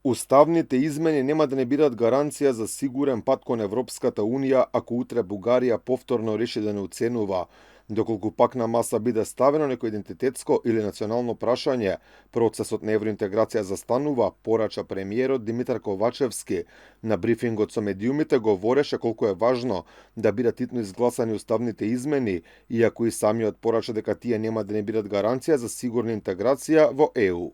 Уставните измени нема да не бидат гаранција за сигурен пат кон Европската Унија ако утре Бугарија повторно реши да не оценува. Доколку пак на маса биде ставено некој идентитетско или национално прашање, процесот на евроинтеграција застанува, порача премиерот Димитар Ковачевски. На брифингот со медиумите говореше колку е важно да бидат итно изгласани уставните измени, иако и самиот порача дека тие нема да не бидат гаранција за сигурна интеграција во ЕУ.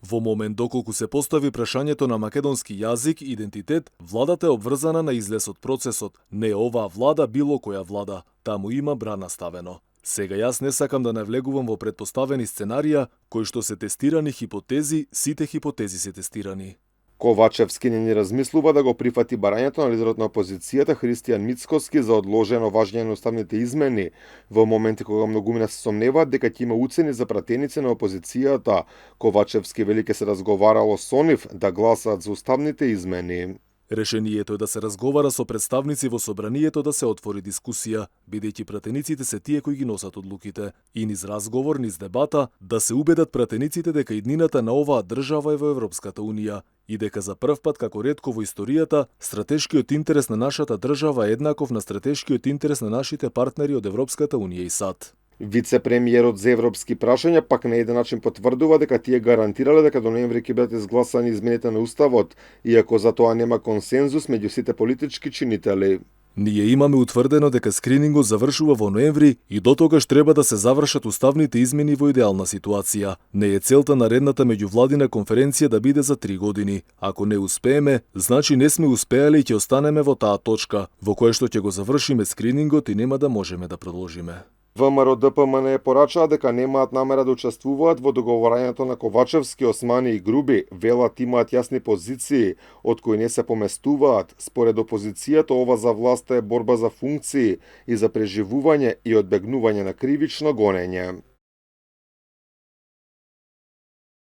Во момент доколку се постави прашањето на македонски јазик и идентитет, владата е обврзана на излез од процесот. Не е оваа влада било која влада, таму има брана ставено. Сега јас не сакам да навлегувам во претпоставени сценарија, кои што се тестирани хипотези, сите хипотези се тестирани. Ковачевски не ни размислува да го прифати барањето на лидерот на опозицијата Христијан Мицкоски за одложено важење на уставните измени, во моменти кога многумина се сомневаат дека ќе има уцени за пратеници на опозицијата. Ковачевски вели ке се разговарало со нив да гласаат за уставните измени. Решението е да се разговара со представници во собранието да се отвори дискусија, бидејќи пратениците се тие кои ги носат одлуките, и низ разговор, низ дебата, да се убедат пратениците дека иднината на оваа држава е во Европската Унија и дека за прв пат како ретко во историјата, стратешкиот интерес на нашата држава е еднаков на стратешкиот интерес на нашите партнери од Европската Унија и САД. Вице-премиерот за европски прашања пак на еден начин потврдува дека тие гарантирале дека до ноември ќе бидат изгласани измените на уставот, иако за тоа нема консензус меѓу сите политички чинители. Ние имаме утврдено дека скринингот завршува во ноември и до тогаш треба да се завршат уставните измени во идеална ситуација. Не е целта наредната меѓувладина конференција да биде за 3 години. Ако не успееме, значи не сме успеале и ќе останеме во таа точка, во која што ќе го завршиме скринингот и нема да можеме да продолжиме. ВМРО ДПМН порачаа дека немаат намера да учествуваат во договорањето на Ковачевски, Османи и Груби, велат имаат јасни позиции, од кои не се поместуваат. Според опозицијата, ова за власта е борба за функции и за преживување и одбегнување на кривично гонење.